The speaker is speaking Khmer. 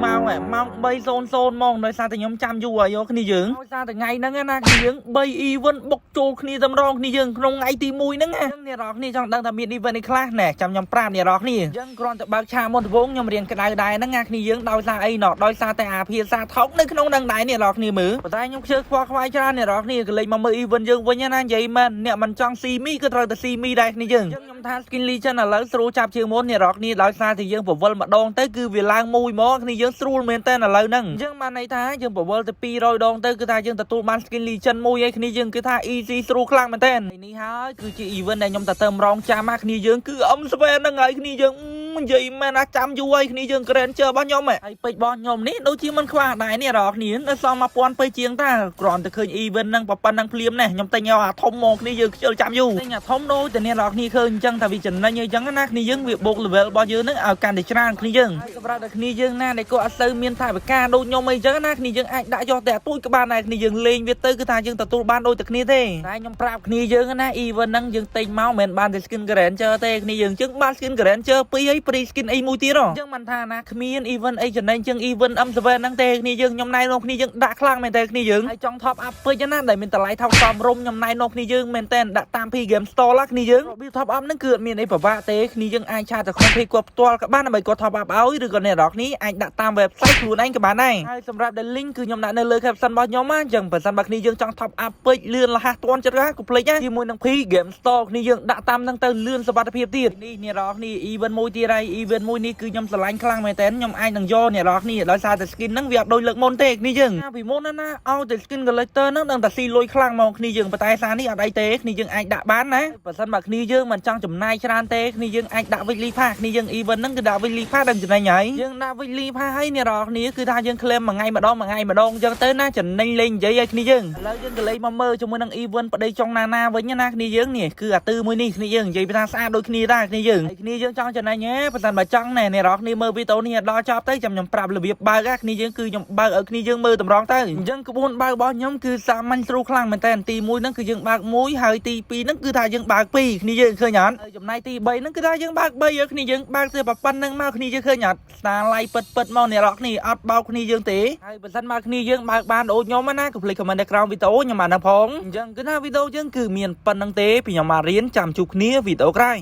ម៉ោងម៉ោង3:00ម៉ោងដោយសារតែខ្ញុំចាំយូរហើយយកគ្នាយើងដោយសារតែថ្ងៃហ្នឹងណាគ្នាយើង3 event បុកចូលគ្នាតម្រងគ្នាយើងក្នុងថ្ងៃទី1ហ្នឹងណាអ្នកនរគ្នាចង់ដឹងថាមាន event នេះខ្លះណែចាំខ្ញុំប្រាប់អ្នកនរគ្នាអញ្ចឹងគ្រាន់តែបើកឆាកមុនដំបូងខ្ញុំរៀនក្តៅដែរហ្នឹងណាគ្នាយើងដោយសារអីណោះដោយសារតែអាភាសាថោកនៅក្នុងហ្នឹងដែរអ្នកនរគ្នាមើលប៉ុន្តែខ្ញុំខ្ជិលខ្វល់ខ្វាយច្រើនអ្នកនរគ្នាក៏លេចមកមើល event យើងវិញណានិយាយមែនអ្នកមិនចង់ស៊ីមីក៏ត្រូវតែស៊ីមីដែរគ្នាយើងអញ្ចឹងខ្ញុំថា skin legend ឥឡូវស្រួលចាប់ជាងមុនអ្នកនរគ្នាដោយសារតែយើងពវល់ម្ដងទៅគឺវាឡើងមួយហ្មងគ្នាយើងស្រួលមែនតើឥឡូវហ្នឹងអញ្ចឹងបានន័យថាយើងពវល់ទៅ200ដងទៅគឺថាយើងទទួលបាន skin legend មួយឯគ្នាយើងគឺថា easy ស្រួលខ្លាំងមែនតើនេះហើយគឺជា event ដែលខ្ញុំតែទៅរងចាំណាគ្នាយើងគឺ M7 ហ្នឹងហើយគ្នាយើងនិយាយមែនណាចាំយូរហើយគ្នាយើង Granger របស់ខ្ញុំហើយពេជ្ររបស់ខ្ញុំនេះដូចជាមិនខ្វះដែរនេះរកគ្នានៅសល់1000ពេជ្រជាងតាគ្រាន់តែឃើញ event ហ្នឹងប៉ុណ្ណឹងភ្លាមណែខ្ញុំទិញយកអាធំមកគ្នាយើងខ្ជិលចាំយូរទិញអាធំដូចតែអ្នករកគ្នាឃើញអញ្ចឹងថាវាចំណេញអីចឹងណាគ្នាយើងវាបូក level របស់យើងហ្នឹងឲ្យកាន់តែច្រើនគ្នាយើងហើយសម្រាប់តែគ្នាយើងណាដែលគាត់អត់សូវមានថវិកាដូចខ្ញុំអីចឹងណាគ្នាយើងអាចដាក់យកតែអាទូចក៏បានដែរគ្នាយើងលេងវាទៅគឺថាយើងទទួលបានដូចតែគ្នាទេតែខ្ញុំប្រាប់គ្នាយើងណា event ហ្នឹងយើងទិញមកមិនមែនបានតែ skin Granger ទេគ្នាយើងជឹងបាន skin Granger ពីរហើយ free skin អីមួយទៀតហ៎អញ្ចឹងមិនថាណាគ្មាន event អីចំណេញជាង event M7 ហ្នឹងទេគ្នាយើងខ្ញុំណែនាំគ្នាយើងដាក់ខ្លាំងមែនទេគ្នាយើងហើយចង់ top up ពេជ្រណាដែលមានតម្លៃថោកសមរម្យខ្ញុំណែនាំគ្នាយើងមែនតើដាក់តាម P Game Store ឡាគ្នាយើងរបៀប top up ហ្នឹងគឺអត់មានអីពិបាកទេគ្នាយើងអាច chat ទៅក្នុង page គាត់ផ្ទាល់ក៏បានដើម្បីគាត់ top up ឲ្យឬក៏អ្នកនរគ្នាអាចដាក់តាម website ខ្លួនឯងក៏បានដែរហើយសម្រាប់ដែល link គឺខ្ញុំដាក់នៅលើ caption របស់ខ្ញុំណាអញ្ចឹងបើសិនបើគ្នាយើងចង់ top up ពេជ្រលឿនរហ័សទាន់ចិត្តណាកុំភ្លេចណាជាមួយនឹង P Game Store គ្នាយើងដាក់តាមហ្នឹងទៅលឿនសុវត្ថិភាពទៀតនេះអ្នកនរគ្នា event មួយទៀតហើយ event មួយនេះគឺខ្ញុំស្រឡាញ់ខ្លាំងមែនតើខ្ញុំអាចនឹងយកអ្នកនរគ្នាដោយសារតែ skin ហ្នឹងវាអត់ដូចលើកមុនទេគ្នាយើងពីមុនណាណាឲ្យតែ skin collector ហ្នឹងដឹងតែស៊ីលុយខ្លាំងមកគ្នាយើងប៉ុន្តែសារនេះអត់អីទេគ្នាយើងអាចដាក់បានណាបើសិនបើគ្នាយើងមិនចង់ចំណាយច្រើនទេគ្នាយើងអាចដាក់ weekly pass គ្នាយើង event ហ្នឹងគឺដាក់ weekly pass ដឹងចំណេញហើយយើងដាក់ weekly pass ហើយអ្នកនរគ្នាគឺថាយើង claim មួយថ្ងៃម្ដងមួយថ្ងៃម្ដងអញ្ចឹងទៅណាចំណេញលេងនិយាយឲ្យគ្នាយើងឥឡូវយើងក៏លេងមកមើលជាមួយនឹង event ប្តីចុងណាណាវិញណាគ្នាយើងនេះគឺអាទឺមួយនេះគ្នាយើងនិយាយថាស្អាតដូចគ្នាដែរគ្នាយើងហើយគ្នាយើងចង់ចំណេញហ៎បើសិនបើចង់ណែអ្នកនរគ្នាមើលវីដេអូនេះដល់ចប់ទៅចាំខ្ញុំប្រាប់របៀបបើកណាគ្នាយើងគឺខ្ញុំបើកឲ្យគ្នាយើងមើលតម្រងទៅអញ្ចឹងក្បួនបើករបស់ខ្ញុំគឺសាមញ្ញស្រួលខ្លាំងមែនតើទី1ហ្នឹងគឺយើងបើក1ហើយទី2ហ្នឹងគឺថាយើងបើក2គ្នាយើងឃើញអត់ហើយចំណែកទី3ហ្នឹងគឺថាយើងបើក3ឲ្យគ្នាយើងបើកទៅប៉ុណ្្នឹងមកគ្នាយើងឃើញអត់ Starlight ពិតពិតមកអ្នកនរគ្នាអត់បោកគ្នាយើងទេហើយបើសិនមកគ្នាយើងបើកបានដូចខ្ញុំណាកុំភ្លេច comment នៅក្រោមវីដេអូខ្ញុំបានដឹងផងអញ្ចឹងគឺថាវីដេអូយើងគឺមានប៉ុណ្្នឹងទេពីខ្ញុំមករៀនចាំជួបគ្នាវីដេអូក្រោយ។